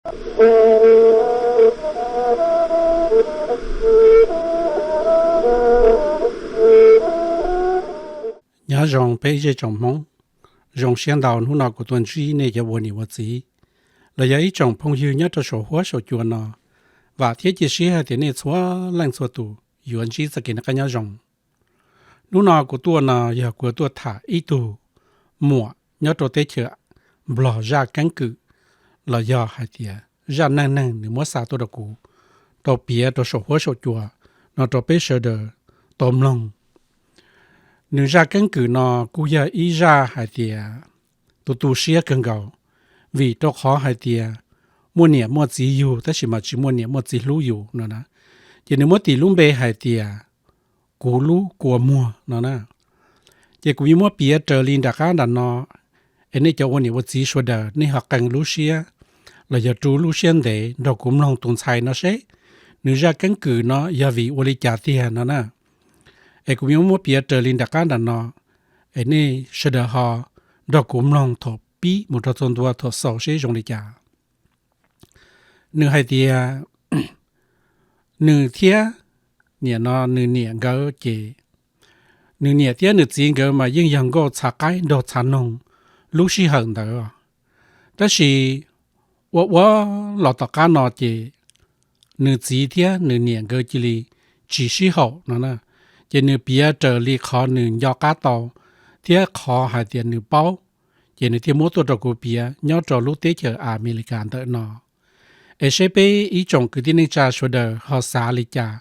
Nyob zoo peb zej tsoom Hmoob, zoo siab ntau hnub no kuv tuaj ntsib nej cov ua niam ua txiv los yog ib tsoom phooj ywg nyob rau saum huab saum cua no. Vam thiab cia siab hais tias nej txhua leej txhua tus yuav ntsib txoj kev noj qab nyob zoo. Hnub no kuv tuaj no yog kuv tuaj tham ib tug muam nyob rau teb chaws Nplog zaj keeb kwm, los yog hais tias zaj neej neeg nws muab xa tuaj rau kuv, rau piav rau saum huab saum cua no rau peb sawv daws tau mloog. Nws zaj keeb kwm no kuj yog ib zaj hais tias tu tu siab kawg nkaus, vim rau qhov hais tias muaj niam muaj txiv yug tab sis mas tsis muaj niam muaj txiv hlub yus no na. Ces nws muab tis lub npe hais tias kuv lub kua muag no na. Ces kuv yuav muab piav raws li nram qab nram no, es nej cov ua niam ua txiv sawv daws nej ho qee lub siab los yog ru lub siab ntev nrog kuv mloog tus ntxhais no seb nws zaj keeb kwm no yog vim ua li cas tiag no na. Es kuv yuav muab piav raws li nram qab nram no, es nej sawv daws ho nrog kuv mloog thaum pib mus rau txog ntua thaum xaus seb zoo li cas. Nws hais tias nws thiab niam no nws niam nkawd ces, nws niam thiab nws txiv nkawd mas yeej yog nkauj txhav qaib nraug txhav noog lub sij hawm ntawd. Tab sis ua ua los tom qab no ces nws txiv thiab nws niam nkawd cia li tsis sib haum no na. Ces nws piav raws li qhov nws nco qab tau thiab qhov hais tias nws paub, ces nws thiaj muab tuaj rau kuv piav nyob rau lub teb chaws Amelikas ntawm no. Es seb peb ib tsoom kwv tij neej tsa sawv daws ho xav li cas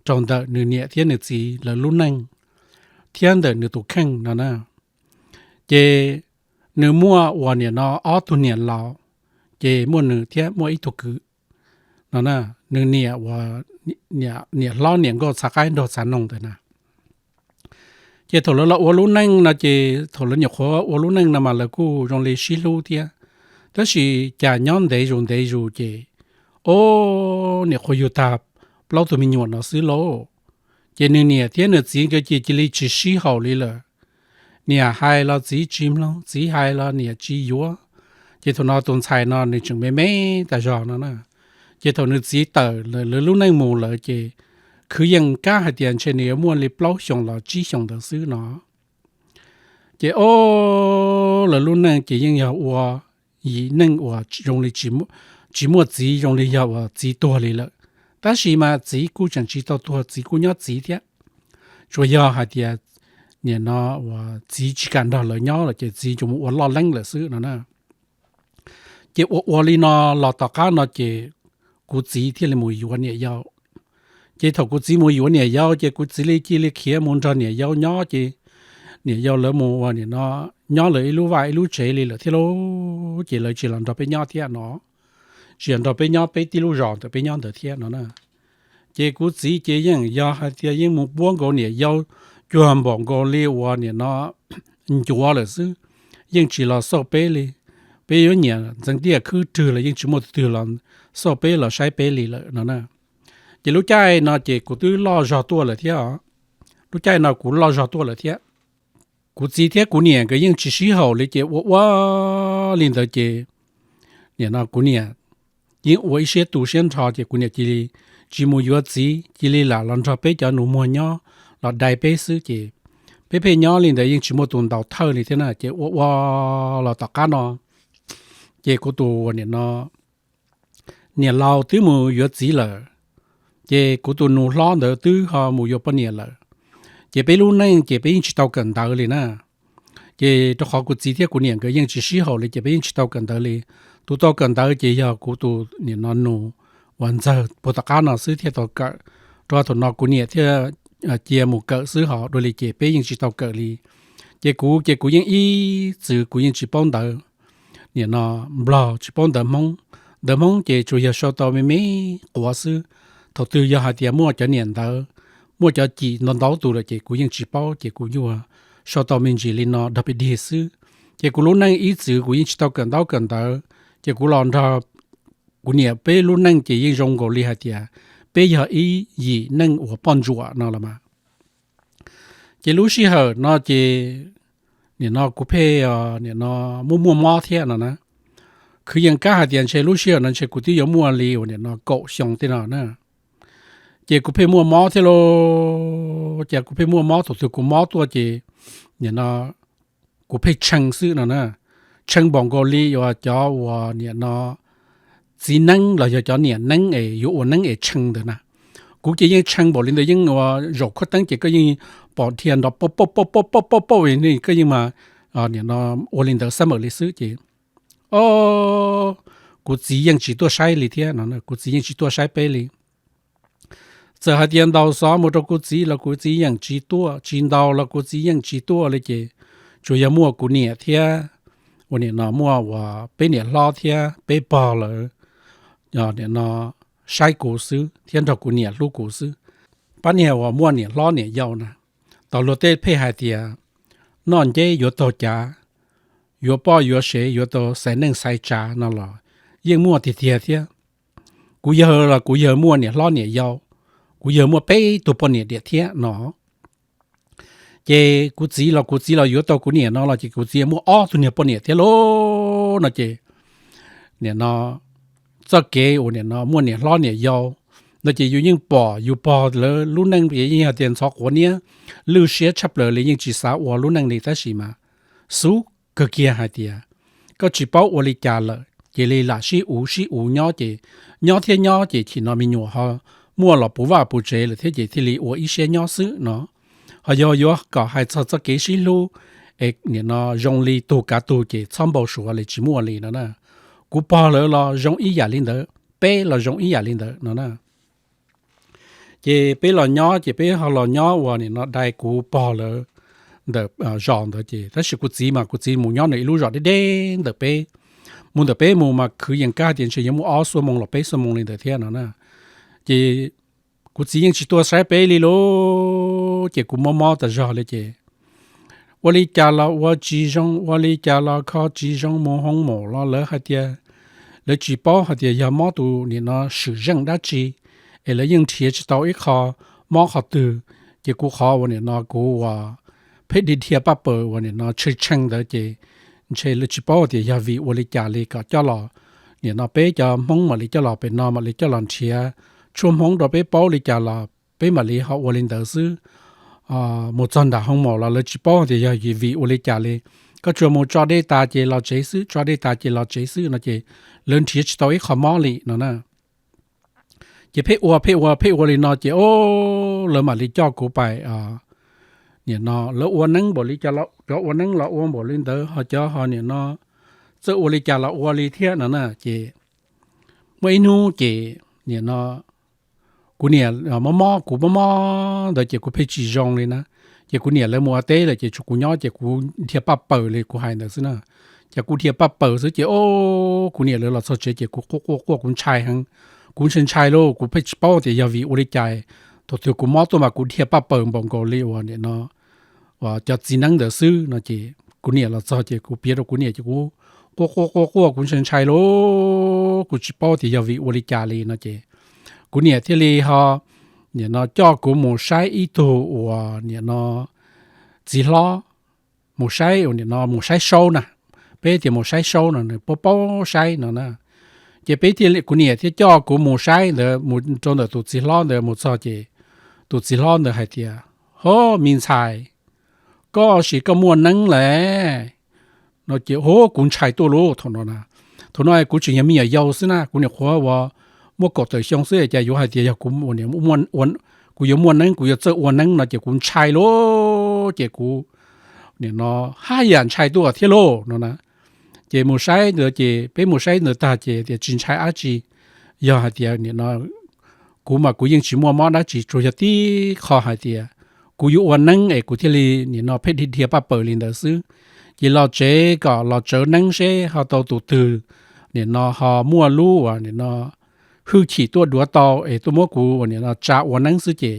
rau ntawm nws niam thiab nws txiv lawv lub neej thiab ntawm nws tus kheej no na. Ces nws muaj uas niam no ob tug niam laus, ces muaj nws thiab muaj ib tug kwv no na. Nws niam uas niam hlob niam nkauj txhav qaib nraug txhav noog ntawd na. Ces thaum lawv los ua lub neej no ces thaum lawv nyuam qhuav ua lub neej no mas lawv kuj zoo li sib hlub thiab. Tab sis cas nyob ntev zus ntev zus ces, o, niam qhuav yug tag plaub tug me nyuam no xwb lauj. Ces nws niam thiab nws txiv nkawd ces cia li tsis sib haum li lawm. Niam hais los txiv tsis mloog, txiv hais los niam tsis yuav. Ces thaum no tus ntxhais no nws tseem me me tas zog no na. Ces thaum nws txiv tawm lawv lub neej mus lawm ces khwv yees kab hais tias ntshe nws yuav muaj li plaub xyoos los tsib xyoos ntawd xwb no. Ces o, lawv lub neej ces yeej yog ua yim neej uas zoo li tsis muaj txiv, zoo li yog uas txiv tuag li lawm. Tab sis mas txiv kuj tseem tsis tau tuag, txiv kuj nyob txiv thiab. Tsuas yog hais tias nim no uas txiv tsis kam nrog lawv nyob lawm ces txiv tsuas mus ua loj leeb lawm xwb no na. Ces ua ua li no los tom qab no ces kuv txiv thiaj li mus yuav niam yau. Ces thaum kuv txiv mus yuav niam yau ces kuv txiv li cia li khiav mus nrog niam yau nyob ces niam yau lawv mus ua nim no nyob lawv ib lub vaj ib lub tsev li lawm thiab lauj. Ces lawv tsis los nrog peb nyob thiab no, tsis los nrog peb nyob peb tib lub zos ntawm peb nyob ntawd thiab no na. Ces kuv txiv ces yeej yog hais tias yeej mus puab nkaus niam yau cuag npaum nkaus li uas nim no ncuav lawm xwb, yeej tsis los xauj peb li. Peb yuav nyiam ntxeev tiaj khwb rwg los yeej tsis muaj tus twg los xauj peb los saib peb li lawm no na. Ces lub caij no ces kuv twb loj zog tuaj lawm thiab. Lub caij no kuv loj zog tuaj lawm thiab. Kuv txiv thiab kuv niam nkawd yeej tsis sib haum li ces ua ua li ntawd ces nim no kuv niam yeej ua ib siab tu siab nrho ces kuv niam cia li tsis mus yuav txiv, cia li lam los nrog peb cov nus muag nyob los dai peb xwb ces peb pheej nyob li ntawd yeej tsis muaj tus ntaus thawj li thiab na. Ces ua ua los tom qab no ces kuv tus nim no niam laus twb mus yuav txiv lawm, ces kuv tus nus hlob ntawd twb ho mus yuav poj niam lawm. Ces peb lub neej ces peb yeej tsis tau kawm ntawv li na. Ces rau qhov kuv txiv thiab kuv niam nkawd yeej tsis sib haum li ces peb yeej tsis tau kawm ntawv li. Tus tau kawm ntawv ces yog kuv tus nim no nus uas ntxawg puag tom qab no xwb thiaj tau kawm. Rau thaum no kuv niam thiaj cia mus kawm xwb, ho dua li ces peb yeej tsis tau kawm li. Ces kuv ces kuv yeej ib txwm kuv yeej tsis paub ntawv nim no Nplog, tsis paub ntawv Hmoob. Ntawv Hmoob ces tsuas yog sau tau me me quav xwb. Thaum twg yog hais tias muaj cov niam ntawv, muaj cov cim ntau ntau tus lawm ces kuv yeej tsis paub, ces kuv nyuaj sau tau me ntsis li no dog pes dig xwb. Ces kuv lub neej ib txwm kuv yeej tsis tau kawm ntaub kawm ntawv, ces kuv los nrog kuv niam peb lub neej ces yeej zoo nkaus li hais tias peb yog ib yim neej uas poj ntsuam no los mas. Ces lub sij hawm no ces nim no kuv pheej nim no muaj muaj mob thiab no na. khwv yees kab hais tias ntshe lub sij hawm no ntshe kuv twb yuav muaj li uas nim no kaum xyoo tej no na. Ces kuv pheej muaj mob thiab lauj, ces kuv pheej muaj mob, thaum twg kuv mob tuaj ces nim no kuv pheej tshee xwb no na. Tshee npaum nkaus li uas cov uas nim no txiv neeb los yog cov niam neeb es yuav ua neeb es tshee ntawd na. Kuv ces yeej tshee npaum li ntawd, yeej ua zaum khuab teeb ces koj yeej pom dhia nrov pauj pauj pauj pauj pauj pauj pauj, koj yeej mas nim no ua li ntawd xab mawm li xwb ces, o, kuv txiv yeej tsis tuaj saib li thiab no, kuv txiv yeej tsis tuaj saib peb li. Txawm hais tias ntaus xov mus rau kuv txiv los kuv txiv yeej tsis tuaj, tsis ntaus los kuv txiv yeej tsis tuaj li ces tsuas yog muaj kuv niam thiab uas nim no muaj uas peb niam hlob thiab peb pog lawv nim no saib kuv xwb thiab nrog kuv niam hlub kuv xwb. Pab niag uas muaj niam hlob niam yau na, tau luag tej pheej hais tias noj nceb yuav taug cav, yuav poj yuav sev yuav tau xaiv neej xaiv tsav no los yeej muaj tiag tiag thiab. Kuv yawg los kuv yawg muaj niam hlob niam yau, kuv yawg muaj peb tug poj niam diam thiab no. Ces kuv txiv los kuv txiv los yuav tau kuv niam no los ces kuv txiv muaj ob tug niag poj niam thiab lauj no ces, nim no txoj kev uas nim no muaj niam hlob niam yau no ces yus yeej pom yus pog lawv lub neej yeej hais tias ntxhov quav niab, lwj siab tshaj plaws li, yeej tsis xav ua lub neej li, tab sis mas xub kawg kiag hais tias koj tsis paub ua li cas lawm ces li lam sib uv sib uv nyob ces, nyob thiab nyob ces chim no me nyuam ho muaj los puv vaj puv tsev lawm thiab ces thiaj li ua ib siab nyob xwb no. Ho yog yuav kom hais txog txoj kev sib hlub es nim no zoo li tug kav tug ces txhob npau suav li, tsis muaj li no na. Kuv pog lawv los zoo ib yam li ntawd, peb los zoo ib yam li ntawd no na. Ces peb los nyob ces peb ho los nyob uas nim no dai kuv pog lawv ntawm zos ntawd ces, tab sis kuv txiv mas kuv txiv mus nyob nws ib lub zos deb deb ntawm peb. Mus ntawm peb mus mas khwv yees kab tias ntshe yuav muaj ob xuab moos los peb xuab moos li ntawd thiab no na. Ces kuv txiv yeej tsis tuaj saib peb li lauj, ces kuv mob mob tas zog li ces ua li cas los ua tsis zoo, ua li cas los kho tsis zoo, mus hoo maum los lawv hais tias lawv tsis paub hais tias yog mob tus nim no swm zeej dab tsi es lawv yeej nrhiav tsis tau ib qho mob qhov twg. Ces kuv qhov uas nim no kuv uas pheej dhia dhia paj paws uas nim no tshee tshee ntawd ces ntshe lawv tsis paub tias yog vim ua li cas li kom coj los, nim no peb cov Hmoob mam li coj los pem no mam li coj los nrhiav tshuaj Hmoob rau peb paub li cas los peb mam li ho ua li ntawd xwb. Mus txog nram hoo maum los lawv tsis paub tias yog vim ua li cas li, koj tsuas mus tso dej tas ces los tsev xwb, tso dej tas ces los tsev xwb no ces lawv nrhiav tsis tau ib qho mob li no na. Ces pheej ua pheej ua pheej ua li no ces o, lawv mam li coj kuv pais, nim no lawv ua neeb npaum li cas, cov ua neeb los ua npaum li ntawd, ho cov ho nim no txawj ua li cas los ua li thiab no na. Ces muaj ib hnub ces nim no kuv niam mob mob, kuv mob mob ntawd ces kuv pheej tsis zoo li na. Ces kuv niam lawv mus ua teb lawm ces tshuav kuv nyob ces kuv dhia paj paws li kuv hais ntawd xwb na. Ces kuv dhia paj paws xwb ces o, kuv niam lawv los txog tsev ces kuv quaj quaj quaj, kuv ntshai heev. Kuv ntshai ntshai lauj, kuv pheej tsis paub tias yog vim ua li cas, thaum twg kuv mob tuaj mas kuv dhia paj paws npaum nkaus li uas nim no uas cov txiv neeb ntawd xwb no ces kuv niam los txog ces kuv piav rau kuv niam ces kuv quaj quaj quaj quaj, kuv ntshai ntshai lauj, kuv tsis paub tias yog vim ua li cas li no ces kuv niam thiaj li ho nim no coj kuv mus saib ib tug uas nim no txiv hlob, mus saib nim no mus saib saub na. Peb tias mus saib saub no nws paub paub saib no na. Ces peb thiaj, kuv niam thiaj coj kuv mus saib ntawd, mus rau ntawm tus txiv hlob ntawd mus txog ces tus txiv hlob ntawd hais tias, Ho, me ntxhais, koj sis koj muaj neeb lawm no ces ho kuv ntshai tuaj lauj thaum no na. Thaum no kuv tseem yog me nyuam yaus xwb na, kuv nyuam qhuav uas muaj kaum tawm xyoo xwb cas yuav hais tias yog kuv, kuv yuav muaj neeb, kuv yuav txawj ua neeb no ces kuv ntshai lauj, ces kuv nim no haj yam ntshai tuaj thiab lauj no na. Ces mus saib ntawd ces peb mus saib ntawd tag ces tias tsis ntshai dab tsi, yog hais tias nim no kuv mas kuv yeej tsis muaj mob dab tsi, tsuas yog tib qho hais tias kuv yuav ua neeb es kuv thiaj li nim no pheej dhia dhia paj paws li ntawd xwb. Ces los tsev kom los tsawv neeb seb ho tau tus twg nim no ho muaj lub uas nim no hwj chim tuaj duav tau es tuaj muab kuv uas nim no tsa ua neeb xwb ces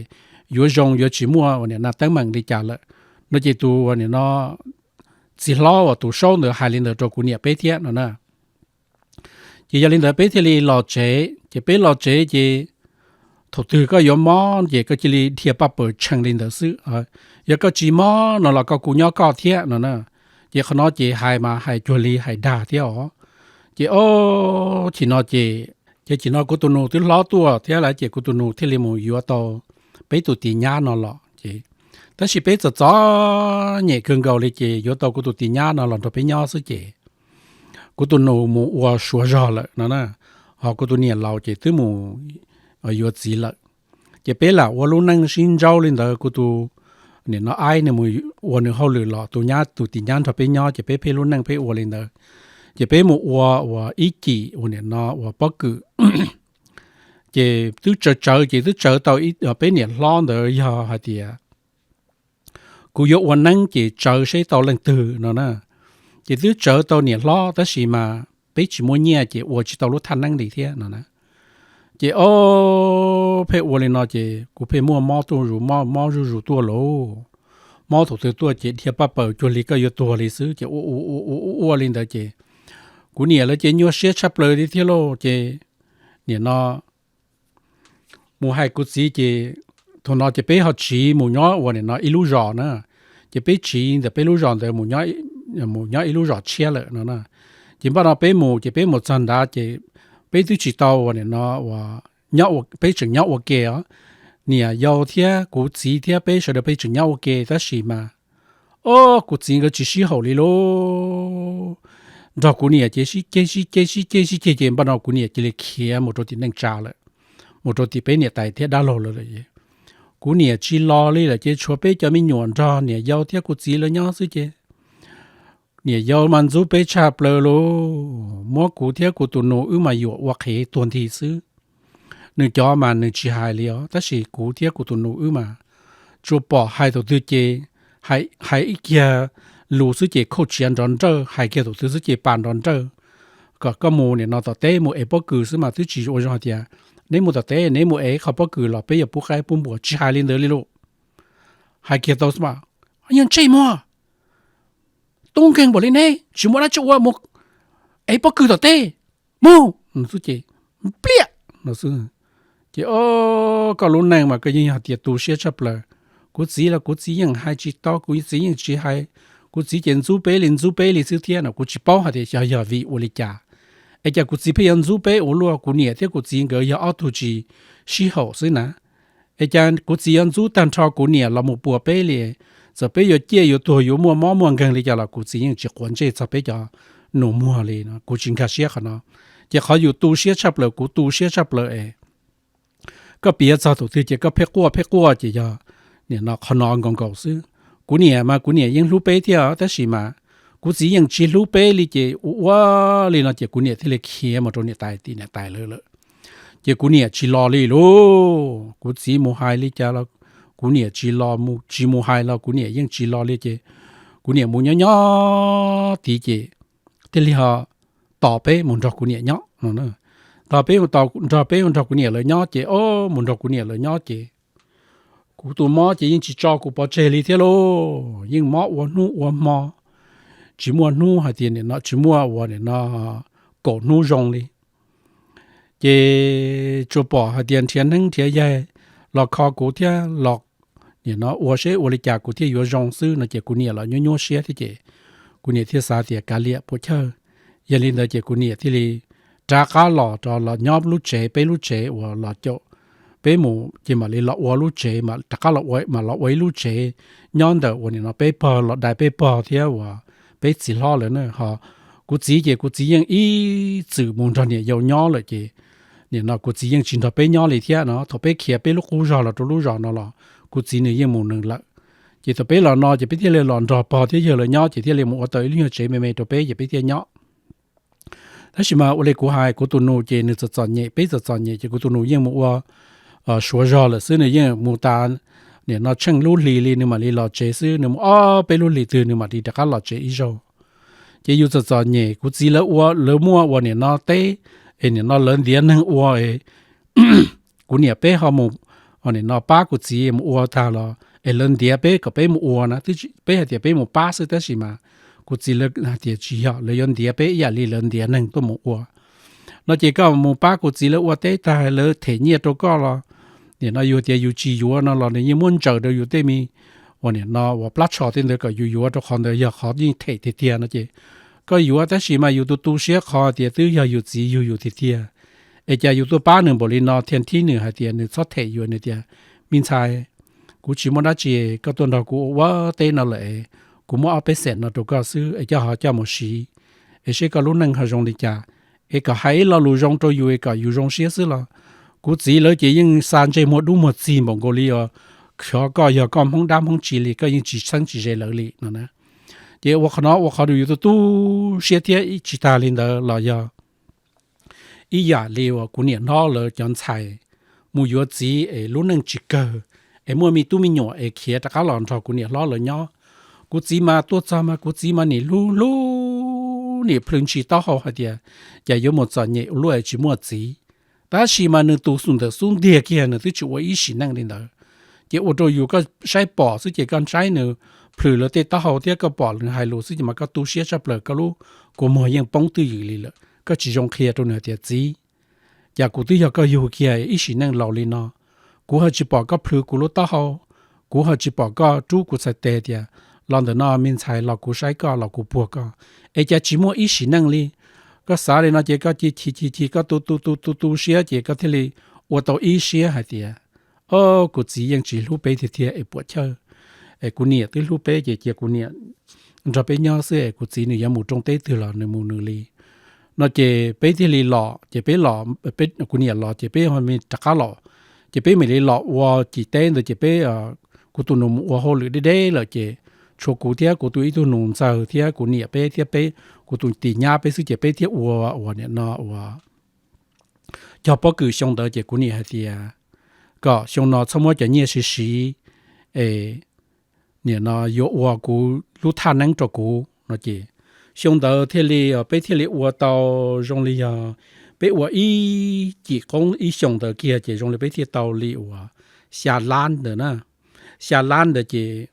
yuav zoo, yuav tsis muaj uas nim no teeb meem li cas lawm no ces tus uas nim no txiv hlob uas tus saub ntawd hais li ntawd rau kuv niam peb thiab no na. Ces yog li ntawd peb thiaj li los tsev, ces peb los tsev ces thaum twg koj yuav mob ces koj cia li dhia paj paws tshee li ntawd xwb. Yog koj tsis mob no los koj kuj nyob koj thiab no na. Ces qhov no ces hais mas hais cuag li hais dag thiab os. Ces o, chim no ces, ces chim no kuv tus nus twb hlob tuaj thiab lawm ces kuv tus nus thiaj li mus yuav tau peb tus tis nyab no los ces, tab sis peb txom txom nyem kawg nkaus li ces yuav tau kuv tus tis nyab no los nrog peb nyob xwb ces kuv tus nus mus ua suav zog lawm no na, ho kuv tus niam laus ces twb mus yuav txiv lawm. Ces peb lam ua lub neej sib ntsaub li ntawd, kuv tus niam no aib nws mus ua nws hauj lwm los tus nyab tus tis nyab nrog peb nyob ces peb pheej lub neej pheej ua li ntawd. Ces peb mus ua ua ib cim ua niam no ua pob kws, ces twb tsawv tsawv ces twb tsawv tau peb niam hlob ntawd yog hais tias kuv yuav ua neeb ces tsawv seb tau leej twg no na. Ces twb tsawv tau niam hlob tab sis mas peb tsis muaj nyiaj ces ua tsis tau lub thaj neeb li thiab no na. Ces o, pheej ua li no ces kuv pheej muaj mob tuaj zus mob mob zuj zus tuaj lauj. Mob thaum twg tuaj ces dhia paj paws cuag li koj yuav tuag li xwb ces ua ua ua ua ua li ntawd ces kuv niam lawv ces nyuaj siab tshaj plaws li thiab lauj. Ces niam no mus hais kuv txiv ces thaum no ces peb ho tsiv mus nyob ua niam no ib lub zos na. Ces peb tsiv ntawm peb lub zos ntawd mus nyob ib lub zos tshiab lawm no na. Ces npaj no peb mus ces peb mus txog nrad ces peb twb tsis tau ua niam no, peb tseem nyob ua ke os. Niam yau thiab kuv txiv thiab peb sawv daws peb tseem nyob ua ke tab sis mas o, kuv txiv nkawd tsis sib haum li lauj. Nrog kuv niam ces sib ceg sib ceg sib ceg sib ceg ces npaj no kuv niam cia li khiav mus rau tim neej tsa lawm, mus rau tim peb niam tais thiab dab laug lawm. Kuv niam tsis los li lawm ces tshuav peb cov me nyuam nrog niam yau thiab kuv txiv lawv nyob xwb ces niam yau mas ntxub peb tshaj plaws lauj. Muab kuv thiab kuv tus nus wb mas yuam ua qhev tuag nthi xwb. Nws cov mas nws tsis hais li os, tab sis kuv thiab kuv tus nus wb mas tsuas pom hais thaum twg ces hais ib kiag lus xwb ces khauj tsiav nrov nrawj, hais kiag thaum twg xwb ces pas nrov nrawj, kom koj mus niam no tom teb mus ev pob kws xwb mas twb tsis ua zoo hais tias neb mus tom teb neb mus ev qhov pob kws los peb yuav pub qaib pub npua, tsis hais li ntawd li lauj. Hais kiag tau xwb mas, yog ntsej muag tub nkeeg npaum li neb tsis muaj dab tsi ua mus ev pob kws tom teb, mus no xwb ces pliaj no xwb. Ces o, koj lub neej mas koj yeej yog tias tu siab tshaj plaws. Kuv txiv los kuv txiv yeej hais tsis tau, kuv txiv yeej tsis hais, kuv txiv ces ntxub peb li ntxub peb li xwb thiab no. Kuv tsis paub hais tias xyov yog vim ua li cas es cas kuv txiv pheej yuav ntxub peb ua luaj. Kuv niam thiab kuv txiv nkawd yog ob tug tsis sib haum xwb na. Es cas kuv txiv yuav ntxub tag nrho kuv niam los mus puas peb li? Txawm peb yuav ciaj yuav tuag yuav muaj mob muaj nkeeg li cas los kuv txiv yeej tsis quav ntsej txog peb cov nus muag li no. Kuv tsis nkag siab qhov no. Ces qhov yus tu siab tshaj plaws, kuv tu siab tshaj plaws es koj piav txog thaum twg ces koj pheej quaj pheej quaj ces yog nim no qhov no nkaus nkaus xwb. Kuv niam mas kuv niam yeej hlub peb thiab tab sis mas kuv txiv yeej tsis hlub peb li ces ua ua li no ces kuv niam thiaj li khiav mus rau niam tais tim niam tais lawv lawm. Ces kuv niam tsis los li lauj. Kuv txiv mus hais li cas los kuv niam tsis los, tsis mus hais los kuv niam yeej tsis los li ces kuv niam mus nyob nyob tid ces thiaj li ho tos peb mus nrog kuv niam nyob no. Tos peb mus nrog kuv niam lawv nyob ces o, mus nrog kuv niam lawv nyob ces kuv tus mob ces yeej tsis tso kuv pov tseg li thiab lauj. Yeej mob ua hnub ua hmo, tsis muaj hnub hais tias nim no tsis muaj ua nim no kaum hnub zoo li. Ces tsuas pom hais tias nrhiav neeb nrhiav yaig los kho kuv thiab los nim no ua seb ua li cas kuv thiaj yuav zoo xwb no ces kuv niam los nyuaj nyuaj siab thiab ces kuv niam thiaj xav tias kav liam puas chawj. Yog li ntawd ces kuv niam thiaj li rov qab los rau los nyob lub tsev, peb lub tsev uas los caum peb mus ces mam li los ua lub tsev, rov qab los ua, mam los ua ib lub tsev nyob ntawm uas nim no peb pog los dai peb pog thiab uas peb txiv hlob lawm na. Ho kuv txiv ces kuv txiv yeej ib txwm mus nrog niam yau nyob lawm ces nim no kuv txiv yeej tsis nrog peb nyob li thiab no. Thaum peb khiav peb lub qub zog los rau lub zos no los kuv txiv nws yeej mus nws lawm. Ces thaum peb los no ces peb thiaj li los nrog pog thiab yawg lawv nyob ces thiaj li mus ua tau ib lub nyuag tsev me me rau peb ces peb thiaj nyob. Tab sis mas ua li kuv hais, kuv tus nus ces nws txom txom nyem, peb txom txom nyem ces kuv tus nus yeej mus ua suav zog lawm xwb, nws yeej mus tas nim no tsheej lub hlis li nws mam li los tsev xwb, nws mus ob peb lub hlis twg nws mam li rov qab los tsev ib zaug. Ces yus txom txom nyem, kuv txiv lawv ua, lawv muaj ua nim no teb es nim no lawv ntiav neeg ua es kuv niam peb ho mus nim no pab kuv txiv mus ua tag los es lawv ntiav peb kom peb mus ua na, peb hais tias peb mus pab xwb tab sis mas kuv txiv lawv hais tias tsis yog, lawv yuav ntiav peb ib yam li lawv ntiav neeg tuaj mus ua no. Ces koj mus pab kuv txiv lawv ua teb tag lawv them nyiaj rau koj los nim no yus tias yus tsis yuav no los nws yeej muab ntsaws rau yus tej me uas nim no uas plab tsho tej ntawd kom yus yuav rau qhov ntawd yog qhov yeej them tiag tiag no ces koj yuav tab sis mas yus tu tu siab qhov tias twb yog yus txiv yug yus tiag tiag, es cas yus tuaj pab nws npaum li no thiaj thib nws hais tias nws txhob them yus, nws tias, me ntxhais, kuv tsis muaj dab tsi, koj tuaj nrog kuv ua ua teb no lawm es kuv muab ob peb xees no rau koj xwb es coj ho coj mus siv es seb koj lub neej ho zoo li cas, es kom hais ib lo lus zoo rau yus es kom yus zoo siab xwb los kuv txiv lawv ces yeej xa ntsej muag dub muag txig npaum nkaus li os, xyov koj yog koj Hmoob dab Hmoob tsi li, koj yeej tsis txheeb tsis ze lawv li no na. Ces ua qhov no ua qhov rau yus tu tu siab thiab tsis tag li ntawd los yog ib yam li uas kuv niam hlob lawv cov ntxhais mus yuav txiv es lub neej tsis kawg, es muaj me tub me nyuam es khiav rov qab los nrog kuv niam hlob lawv nyob. Kuv txiv mas tuaj txog mas kuv txiv mas nim hlub hlub, nim plhws ntshis taub hau hais tias cas yuav mus txom nyem ua luaj es tsis muaj txiv, tab sis mas nws tus xub ntawm xub ntiag kiag nws twb tsis ua ib sim neej li ntawd. Ces ua rau yus koj saib pom xwb ces koj saib nws plhws lawv tej taub hau thiab koj pom nws hais lus xwb ces mas koj tu siab tshaj plaws, koj lub kua muag yeej poob twj ywm li lawm, koj tsis zoo qhia rau nws hais tias txiv, cas kuv twb yog koj yug kiag ib sim neej laus li no, kuv ho tsis pom koj plhws kuv lub taub hau, kuv ho tsis pom koj rub kuv txhais tes tias los ntawm no me ntxhais los kuv saib koj los kuv puag koj, es cas tsis muaj ib sim neej li. Koj xav li no ces koj cia chim chim chim koj tu tu tu tu tu siab ces koj thiaj li ua tau ib siab hais tias, o, kuv txiv yeej tsis hlub peb tiag tiag es puam chawj, es kuv niam twb hlub peb ces cia kuv niam nrog peb nyob xwb es kuv txiv nws yuav mus rooj teb twg los nws mus nws li. No ces peb thiaj li los ces peb, kuv niam los ces peb rov qab los, ces peb mam li los ua cim teb ntawd ces peb, kuv tus nus mus ua hauj lwm deb deb lawm ces tshuav kuv thiab kuv tus ib tug nus ntxawg thiab kuv niam peb thiab peb, kuv tus tim nyab peb xwb ces peb thiaj ua uas nim no uas cog pob kws xyoo ntawd ces kuv niam hais tias kom xyoo no txhob muab cov nyiaj siv siv es nim no yuav ua kuv lub thaj neeb rau kuv no ces xyoo ntawd thiaj li peb thiaj li ua tau zoo li yog peb ua ib cim qoob ib xyoos ntawd kiag ces zoo li peb thiaj tau li uas xya lab ntawd na. Xya lab ntawd ces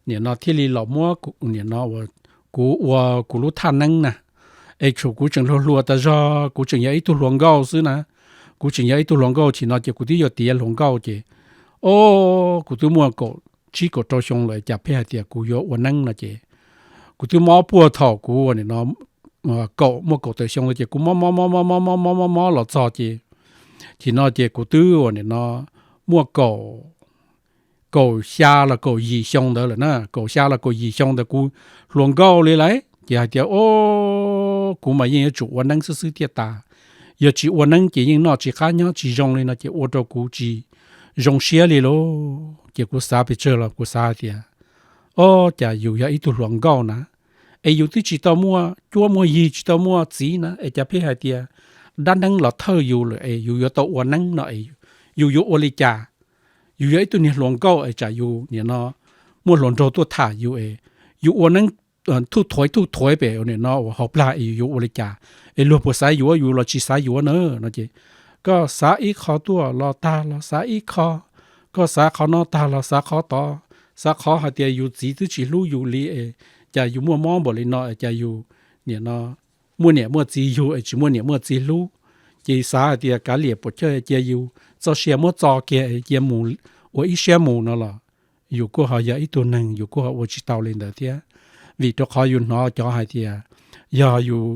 nim no thiaj li los muab nim no kuv ua kuv lub thaj neeb na. Es thaum kuv tseem hluas hluas tas zog kuv tseem yog ib tug hluas nkauj xwb na, kuv tseem yog ib tug hluas nkauj chim no ces kuv twb yuav tiav hluas nkauj ces, o, kuv twb muaj kaum tsib kaum rau xyoo lawm cas pheej hais tias kuv yuav ua neeb no ces kuv twb mob puag thaum kuv ua nim no kaum, muaj kaum tawm xyoo lawm ces kuv mob mob mob mob mob mob mob mob mob los txog ces, chim no ces kuv twb ua nim no muaj kaum, kaum xya los kaum yim xyoo ntawd lawm na, kaum xya los kaum yim xyoo ntawd kuv hluas nkauj li lawm ces hais tias, o, kuv mas yeej yuav tsum ua neeb xwb xwb thiaj tas, yog tsis ua neeb ces yeej noj tsis qab nyob tsis zoo li no ces ua rau kuv tsis zoo siab li lauj. Ces kuv xav pes tsawg los kuv xav hais tias, o, cas yus yog ib tug hluas nkauj na, es yus twb tsis tau muaj cuab muaj yig tsis tau muaj txiv na es cas pheej hais tias dab neeb los thawj yus lawm es yus yuav tau ua neeb no es yus yuav ua li cas? Yus yog ib tug niag hluas nkauj es tsam yus nim no muaj hluas nraug tuaj tham yus es yus ua neeb thuj thuav thuj thuav pem nim no uas hauv plag es yus yuav ua li cas? Es luag puas xav yuav yus los tsis xav yuav na no ces koj xav ib qho tuaj los tag los xav ib qho, koj xav qhov no tag los xav qhov tod, xav qhov hais tias yus txiv twb tsis hlub yus li es cas yus muaj mob npaum li no es cas yus nim no muaj niam muaj txiv yug es tsis muaj niam muaj txiv hlub. Ces xav hais tias kav liam puas chawj cia yus txoj sia muab txo kiag cia mus ua ib siab mus no los yus kuj ho yog ib tug neeg yus kuj ho ua tsis tau li ntawd thiab. Vim rau qhov yus hnov cov hais tias yog yus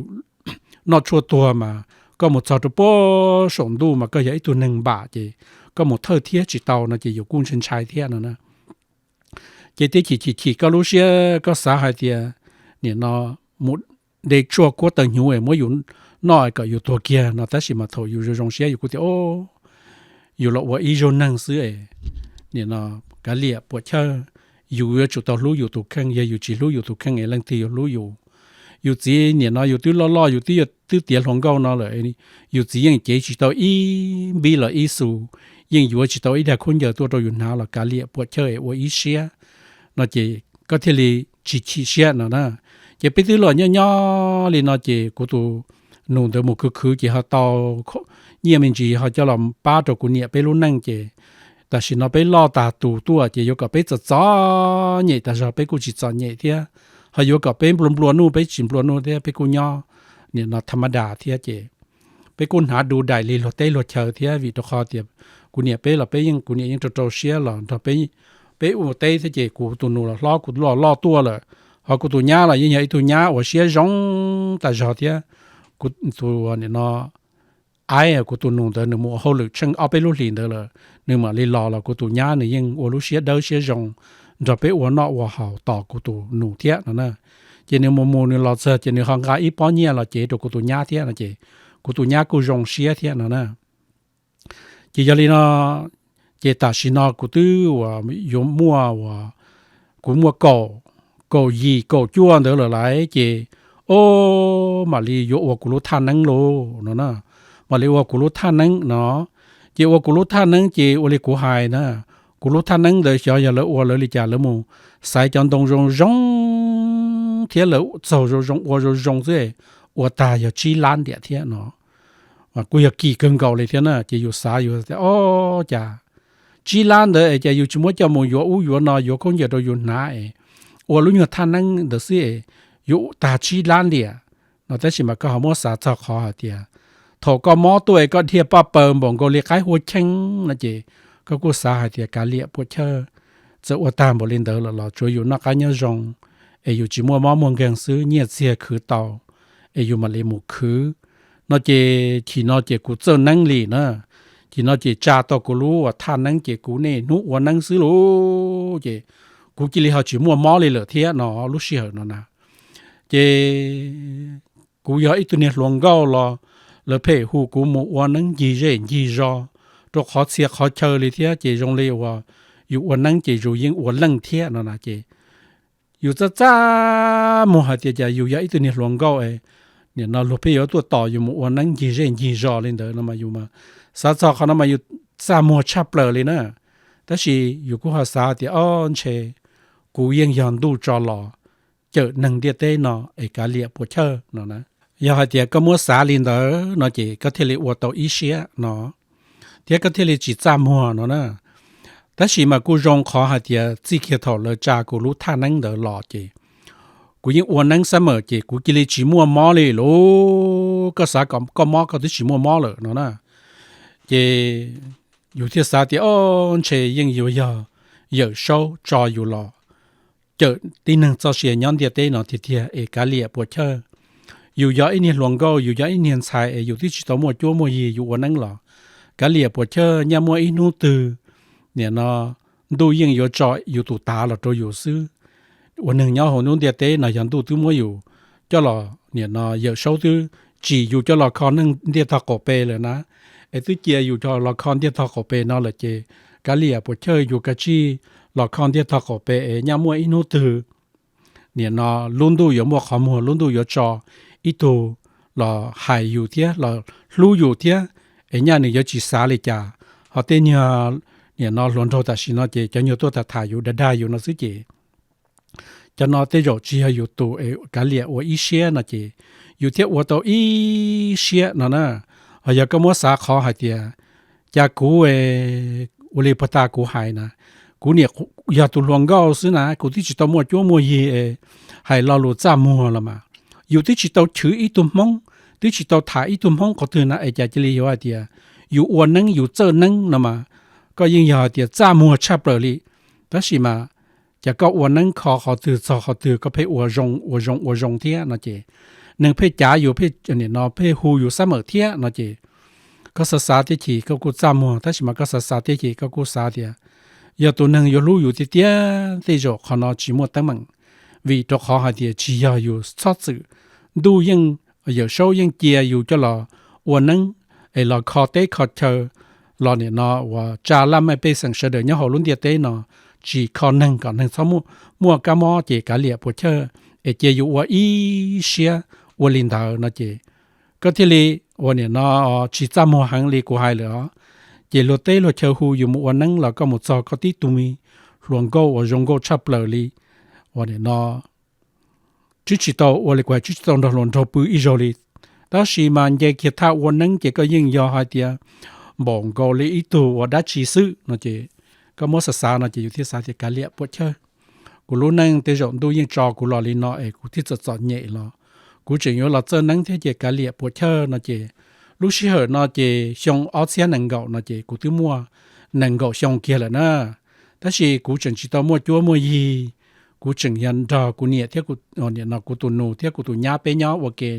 noj tshuaj tuag mas koj mus txog rau puag saum ntuj mas koj yog ib tug neeg npam ces koj mus thawj thiab tsis tau no ces yus kuj ntshai ntshai thiab no na. Ces tib chim chim chim koj lub siab koj xav hais tias nim no mus de tshuaj kuab taw hnyuv es muab yus noj kom yus tuag kiag no tab sis mas thaum yus zoo zoo siab yus kuj tias, o, yus los ua ib zaug neeg xwb es nim no kav liam puas chawj, yus yuav tsum tau hlub yus tus kheej, yog yus tsis hlub yus tus kheej es leej twg yuav hlub yus? Yus txiv nim no yus twb loj loj yus twb tiav hluas nkauj no lawm, yus txiv yeej cev tsis tau ib npib los ib xus, yeej yuav tsis tau ib daig khaub ncaws tuaj rau yus hnav los kav liam puas chawj es ua ib siab no ces koj thiaj li tsis chim siab no na. Ces peb twb los nyob nyob li no ces kuv tus nus ntawd mus khwv khwv ces ho tau nyiaj me ntsis ho coj los pab rau kuv niam peb lub neej ces tam sim no peb loj tag tus tuaj ces yuav kom peb txom txom nyem tas zog peb kuj tsis txom nyem thiab, ho yuav kom peb nplua nplua nuj peb tsis nplua nuj thiab, peb kuj nyob nim no tham ma das thiab ces peb kuj hnav du daim li luag teb luag chaw thiab vim rau qhov tias kuv niam peb los peb yeej, kuv niam yeej rau rau siab los nrog peb ua teb thiab ces kuv tus nus los hlob kuv loj loj tuaj lawm, Ho kuv tus nyab los yeej yog ib tug nyab uas siab zoo tas zog thiab. Kuv tus, nim no, aib, kuv tus nus ntawd nws mus ua hauj lwm tsheej ob peb lub hlis ntawd lawm, nws mam li los los kuv tus nyab nws yeej ua lub siab dawb siab zoo nrog peb ua noj ua haus tos kuv tus nus thiab no na. Ces nws mus mus nws los txog ces nws ho nqa ib pob nyiaj los cev rau kuv tus nyab thiab no ces kuv tus nyab kuj zoo siab thiab no na. Ces yog li no, ces tam sim no kuv twb uas yuav muaj uas, kuv muaj kaum, kaum yim kaum cuaj ntawd lawm laiv ces, o, mam li yuav ua kuv lub thaj neeb lauj no na. Mam li ua kuv lub thaj neeb no. Ces ua kuv lub thaj neeb ces ua li kuv hais na, kuv lub thaj neeb ntawd xyov yog lawv ua lawv li cas lawv mus xaiv cov ntoo zoo zoo thiab lawv txaug zoo zoo ua zoo zoo xwb, ua tag yog tsib lab ntiam thiab no. Kuj yog kim kawg nkaus li thiab na. Ces yus xav yus tias, o, cas tsib lab ntawd es cas yus tsis muab coj mus yuav ub yuav no yuav khaub ncaws rau yus hnav es ua lub nyuag thaj neeb ntawd xwb es yuav tag tsib lab ntiam no. Tab sis mas koj ho muab xav txog qhov hais tias thaum koj mob tuaj es koj dhia paj paws npaum nkaus li qaib hua cheej no ces koj kuj xav hais tias kav liam puas chawj, txawm ua tag npaum li ntawd lawm los tsuav yus noj qab nyob zoo es yus tsis muaj mob muaj nkeeg xwb, nyiaj txiag khwv tau es yus mam li mus khwv no ces chim no ces kuv txawj neeb li na. Chim no ces tsa tau kuv lub uas thaj neeb ces kuv niaj hnub ua neeb xwb lauj. Ces kuv cia li ho tsis muaj mob li lawm thiab no lub sij hawm no na. Ces kuv yog ib tug niag hluas nkauj los lawv pheej hu kuv mus ua neeb ncig zej ncig zos rau qhov txhia qhov chaw li thiab. Ces zoo li uas yus ua neeb ces yus yeej ua leej thiab no na. Ces yus txaj txaj muag hais tias cas yus yog ib tug niag hluas nkauj es nim no luag pheej yuav tuaj tos yus mus ua neeb ncig zej ncig zos li ntawd no mas yus mas xav txog qhov no mas yus txaj muag tshaj plaws li na. Tab sis yus kuj ho xav tias, o, ntshe kuv yeej yog ntuj tso los cawm neeg ntiaj teb no es kav liam puas chawj no na. Yog hais tias koj muab xav li ntawd no ces koj thiaj li ua tau ib siab no thiab koj thiaj li tsis txaj muag no na. Tab sis mas kuj zoo qhov hais tias txij kiag thaum lawv tsa kuv lub thaj neeb ntawd los ces kuv yeej ua neeb xab mawm ces kuv cia li tsis muaj mob li lauj. Koj xav kom koj mob koj twb tsis muaj mob lawm no na. Ces yus thiaj xav tias, o, ntshe yeej yuav yog Yawm Saub tso yus los cawm tib neeg txoj sia nyob ntiaj teb no tiag tiag es kav liam puas chawj. Yus yog ib niag hluas nkauj, yus yog ib niag ntxhais es yus twb tsis tau muaj cuab muaj yig, yus ua neeb los kav liam puas chawj, nyaj muaj ib hnub twg nim no ntuj yeej yuav tso yus tus tav los rau yus xwb. Ua neeg nyob hauv lub ntiaj teb no yog ntuj twb muab yus coj los, nim no Yawm Saub twb tsim yus coj los kho neeg ntiaj tog qaum pem lawm na, es twb cia yus coj los kho ntiaj tog qaum pem no lawm ces kav liam puas chawj yus kav tsij los kho ntiaj tog qaum pem es nyaj muaj ib hnub twg nim no lub ntuj yuav muaj qhov muag, lub ntuj yuav tso ib tug los hais yus thiab los hlub yus thiab, es nyaj nws yuav tsis xav li cas. Ho tej niag nim no hluas nraug tam sim no ces cov nyuag tuaj tham tham yus dag dag yus no xwb ces cov no tej zaum tsis yog yus tus es kav liam ua ib siab no ces yus thiaj ua tau ib siab no na. Ho yog koj muab xav qhov hais tias cas kuv ua li puag ta kuv hais na, kuv niam yog tus hluas nkauj xwb na, kuv twb tsis tau muaj cuab muaj yig es hais lo lus txaj muag los mas, yus twb tsis tau chwv ib tug hmoob, twb tsis tau tham ib tug hmoob qhov twg na es cas cia li yuav hais tias yus ua neeb yus txawj neeb no mas, koj yeej yog hais tias txaj muag tshaj plaws li. Tab sis mas cas koj ua neeb kho qhov twg txog qhov twg koj pheej ua zoo ua zoo ua zoo thiab no ces neeg pheej cav yus, pheej hu yus xab mawm thiab no ces koj xav xav tib chim koj kuj txaj muag, tab sis mas koj xav xav tib chim koj kuj xav tias yog tus neeg yuav hlub yus tiag tiag tej zaum qhov no tsis muaj teeb meem, vim rau qhov hais tias tsis yog yus txhob txwm. Ntuj yeej, Yawm Saub yeej cia yus coj los ua neeb es los kho teb kho chaw, los nim no uas tsa laj mej pej xeem sawv daws nyob hauv lub ntiaj teb no, tsis kho neeg kom neeg txhob muaj kab mob ces kav liam puas chawj, es cia yus ua ib siab ua li ntawd no ces koj thiaj li ua nim no tsis txaj muag heev li kuv hais lawm os. Ces luag teb luag chaw hu yus mus ua neeb los koj mus txog koj tib tug me hluas nkauj uas zoo nkauj tshaj plaws li, ua nim no twb tsis tau ua li kuv hais, twb tsis tau nrog hluas nraug pw ib zaug li, tab sis mas nce kiag thaj ua neeb ces koj yeej yog hais tias npaum nkaus li ib tug ua dab tsi xwb no ces koj muab xav xav no ces yus thiaj xav tias kav liam puas chawj. Kuv lub neej tej zaum ntuj yeej tso kuv los li no es kuv thiaj txom txom nyem los kuv tseem yuav los txawj neeb thiab ces kav liam puas chawj no ces lub sij hawm no ces xyoo ob txhiab nees nkaum no ces kuv twb muaj nees nkaum xyoo kiag lawm na, tab sis kuv tseem tsis tau muaj cuab muaj yig, kuv tseem yog nrog kuv niam thiab, nim no kuv tus nus thiab kuv tus nyab peb nyob ua ke,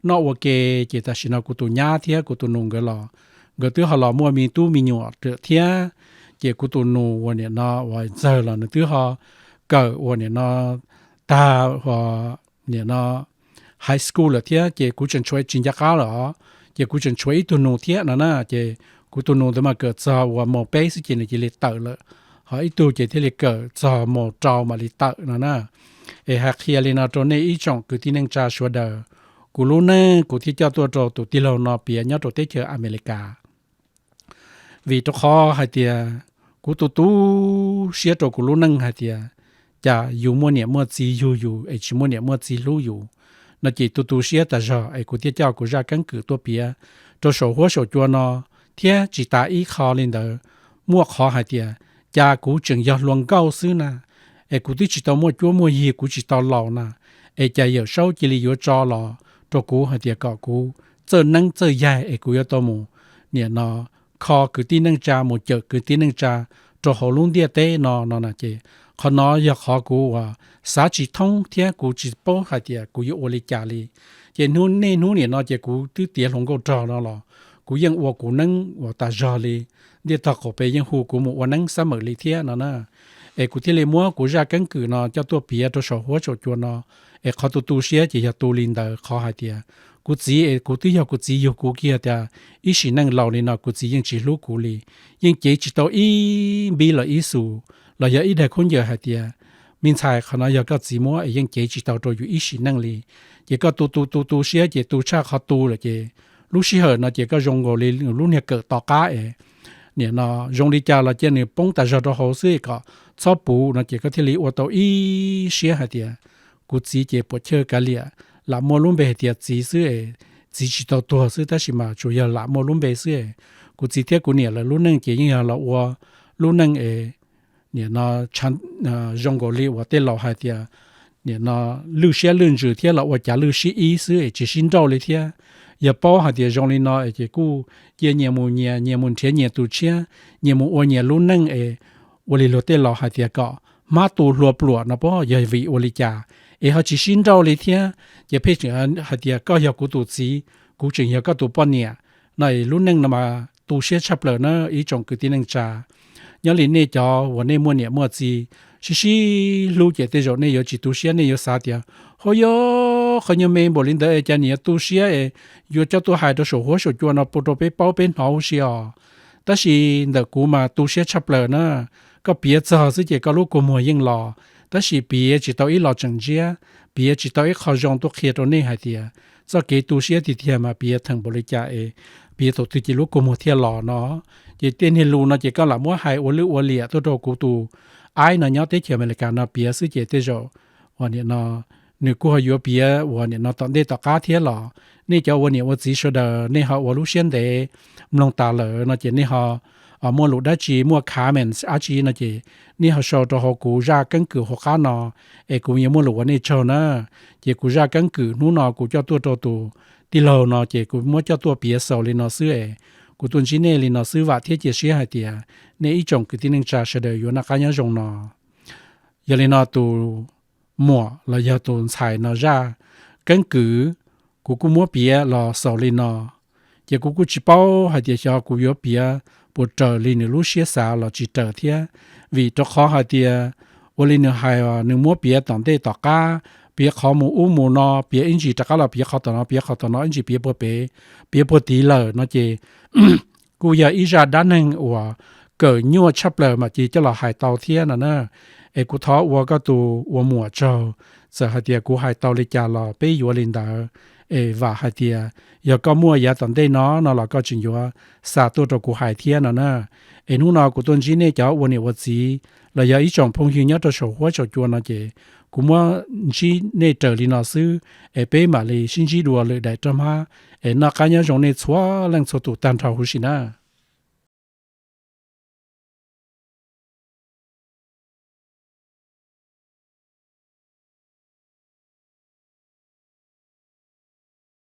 noj ua ke. Ces tam sim no kuv tus nyab thiab kuv tus nus nkawd los, nkawd twb ho los muaj me tub me nyuam lawm thiab. Ces kuv tus nus uas nim no uas ntxawg los nws twb ho kawm uas nim no tag nim no high school lawm thiab, ces kuv tseem tshuav tsis nco qab lawm os. Ces kuv tseem tshuav ib tug nus thiab no na, ces kuv tus nus ntawd mas kawm txog uas mos peb xwb ces nws cia li tawm lawm, ho ib tug ces thiaj li kawm txog mos rau mam li tawm no na. Es hais qhia li no rau nej ib tsoom kwv tij neej tsa sawv daws, kuv lub neej kuv thiaj coj tuaj rau tus tij laug no piav nyob rau teb chaws Amelikas. Vim rau qhov hais tias kuv tu tu siab rau kuv lub neej hais tias cas yus muaj niam muaj txiv yug yus es tsis muaj niam muaj txiv hlub yus no, ces tu tu siab tas zog es kuv thiaj coj kuv zaj keeb kwm tuaj piav rau saum huab saum cua no. Thiab tsis tas ib qho li ntawd, muaj qhov hais tias cas kuv tseem yog hluas nkauj xwb na, es kuv twb tsis tau muaj cuab muaj yig, kuv tsis tau laus na, es cas Yawm Saub cia li yuav tso los rau kuv hais tias kom kuv txawj neeb txawj yaig es kuv yuav tau mus nim no kho kwv tij neej tsa, mus cawm kwv tij neej tsa rau hauv lub ntiaj teb no no na. Ces qhov no yog qhov kuv uas xav tsis thoob thiab kuv tsis paub hais tias kuv yuav ua li cas li. Ces niaj hnub nim no ces kuv twb tiav hluas nkauj rog no los kuv yeej ua kuv neeb uas tas zog li, ntiaj tog qaum pem yeej hu kuv mus ua neeb xab mawm li thiab no na. Es kuv thiaj li muab kuv zaj keeb kwm no coj tuaj piav rau saum huab saum cua no. Es qhov tu tu siab ces yog tu li ntawd, qhov hais tias kuv txiv es kuv twb yog kuv txiv yug kuv kiag tias ib sim neej laus li no kuv txiv yeej tsis hlub kuv li, yeej cev tsis tau ib npib los ib xus los yog ib daig khaub ncaws hais tias me ntxhais, qhov no yog koj txiv muab es yeej cev tsis tau rau yus ib sim neej li. Ces koj tu tu tu tu siab ces tu tshaj qhov tu lawm ces lub sij hawm no ces koj zoo nkaus li lub niag kawm tom qab es nim no zoo li cas los cia nws poob tas zog rau hauv xwb kom txhob puv no ces koj thiaj li ua tau ib siab hais tias kuv txiv ces puam chawj kav liam, lam muaj lub npe hais tias txiv xwb es txiv tsis tau tuag xwb tab sis mas tsuas yog lam muaj lub npe xwb es kuv txiv thiab kuv niam lawv lub neej ces yeej yog los ua lub neej es nim no zoo nkaus li uas tej laus hais tias nim no lwj siab lwj ntsws thiab los ua cav lwj sib ib xwb es tsis sib nrauj li thiab. Yog paub hais tias zoo li no es ces kuj cia nyias mus nyias, nyias mus nrhiav nyias tus tshiab, nyias mus ua nyias lub neej es ua li luag tej laus hais tias kom hmab tu hlua pluam no puas yog vim ua li cas es ho tsis sib nrauj li thiab. Ces pheej tseem hais tias koj yog kuv tus txiv, kuv tseem yog koj tus poj niam no es lub neej no mas tu siab tshaj plaws na ib tsoom kwv tij neej tsa. Nyob li nej cov uas nej muaj niam muaj txiv sib sib hlub ces tej zaum nej yuav tsis tu siab, nej yuav xav tias ho yog qhov nyuag me npaum li ntawd es cas niam yuav tu siab es yuav coj tuaj hais rau saum huab saum cua no pub rau peb paub peb hnov huv si os. Tab sis ntawm kuv mas tu siab tshaj plaws na. Koj piav txog xwb ces koj lub kua muag yeej los, tab sis piav tsis tau ib los tseem ntsiab, piav tsis tau ib qho zoo tuaj qhia rau nej hais tias txoj kev tu siab tiag tiag mas piav theem npaum li cas es piav thaum twg ces lub kua muag thiaj los no. Ces tej niag lus no ces koj lam muab hais ua lwj ua liam tuaj rau kuv tus aib no nyob teb chaws Amelikas no piav xwb ces tej zaum uas nim no nws kuj ho yuav piav uas nim no tom ntej tom qab thiab los. Nej cov ua niam ua txiv sawv daws nej ho ua lub siab ntev mloog tas lawm no ces nej ho muaj lus dab tsi, muaj comments dab tsi no ces nej ho sau rau hauv kuv zaj keeb kwm hauv qab no es kuv yuav muaj lus ua nej tsaug na. Ces kuv zaj keeb kwm hnub no kuv coj tuaj rau tus tij laug no ces kuv muab coj tuaj piav xaus li no xwb es kuv tuaj ntsib nej li no xwb, vam thiab cia siab hais tias nej ib tsoom kwv tij neej tsa sawv daws yuav noj qab nyob zoo no. Yog li no tus muam los yog tus ntxhais no zaj keeb kwm kuv kuj muab piav los xaus li no. Ces kuv kuj tsis paub hais tias xyov kuv yuav piav puas raws li nws lub siab xav los tsis raws thiab, vim rau qhov hais tias ua li nws hais nws muab piav tom ntej tom qab, piav qhov mus ub mus no, piav ib ntsis rov qab los piav qhov tom no, piav qhov tom no, ib ntsis piav puag pem, piav puag tid lawm no ces kuj yog ib zaj dab neeg uas kawm nyuaj tshaj plaws mas cia coj los hais tau thiab no na. Es kuv thov ua koj tus ua muam tsaug, txawm hais tias kuv hais tau li cas los peb yuav li ntawd. Es vam hais tias yog koj muaj yav tom ntej no no los koj tseem yuav xa tuaj rau kuv hais thiab no na. Es hnub no kuv tuaj ntsib nej cov ua niam ua txiv los yog ib tsoom phooj ywg nyob rau saum huab saum cua no ces kuv muab ntsib nej raws li no xwb, es peb mam li sib ntsib dua lwm daim roj hmab, es noj qab nyob zoo nej txhua leej txhua tus tag nrho huv si na.